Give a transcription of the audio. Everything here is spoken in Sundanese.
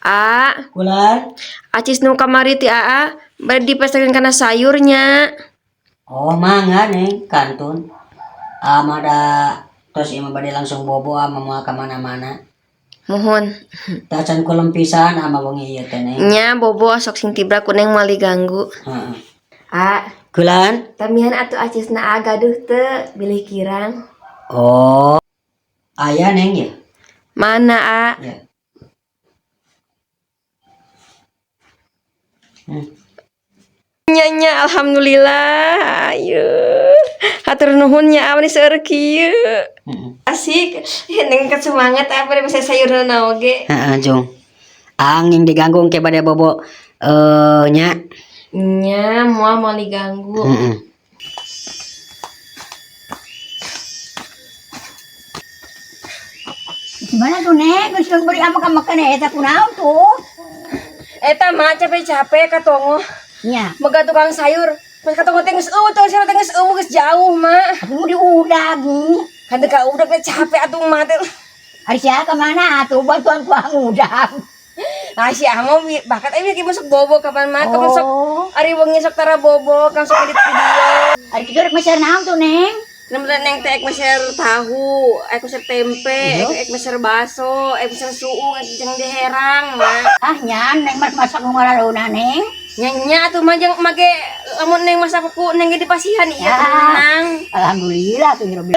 A, Kulan? Acis nu kamari ti Aa bade dipeskeun kana sayurnya. Oh, mangga Neng, kantun. Ama da terus ieu mah bade langsung bobo ama moal ka mana-mana. Muhun. Tacan kulem pisan ama wengi ieu teh Neng. Nya bobo sok sing tibra ku Neng moal diganggu. Heeh. A, Kulan? Tamihan atuh acisna A gaduh teu bilih kirang. Oh. Aya Neng ya? Mana A? Ya. Nya nya alhamdulillah. Ayo. Hatur nuhun nya A meni seueur kieu. Heeh. Asik. Neng semangat apa bisa sayurna oge. Heeh, Jung. Angin diganggu ke bade bobo nya. Nya moal moal diganggu. Heeh. Gimana tuh, Nek? Geus beri ama ka makan eta kunaon tuh? Eta mah capek-capek ka tongo. Nya, Mega tukang sayur. Pas ka tongo teh geus eueuh tukang sayur teh geus eueuh geus jauh mah. atuh mau diudag. Kan teu ka udag teh capek atuh mah teh. Ari sia ka mana atuh bantuan ku ngudag. Ah si Amo bakat eh masuk bobo kapan mah kapan sok Oh, ari wengi sok tara bobo kan sok edit video. ari kitu rek meser naon tuh, Neng? Namun neng teh ek meser tahu, ek meser tempe, ek meser baso, ek meser suung, ek jeung diherang mah. Ah nya, Neng mah masak nu ngaraleuna, Neng. Nya nya atuh mah jeung make lamun neng masak ku neng ge dipasihan ieu Ya. tenang. Alhamdulillah tuh Rabbil.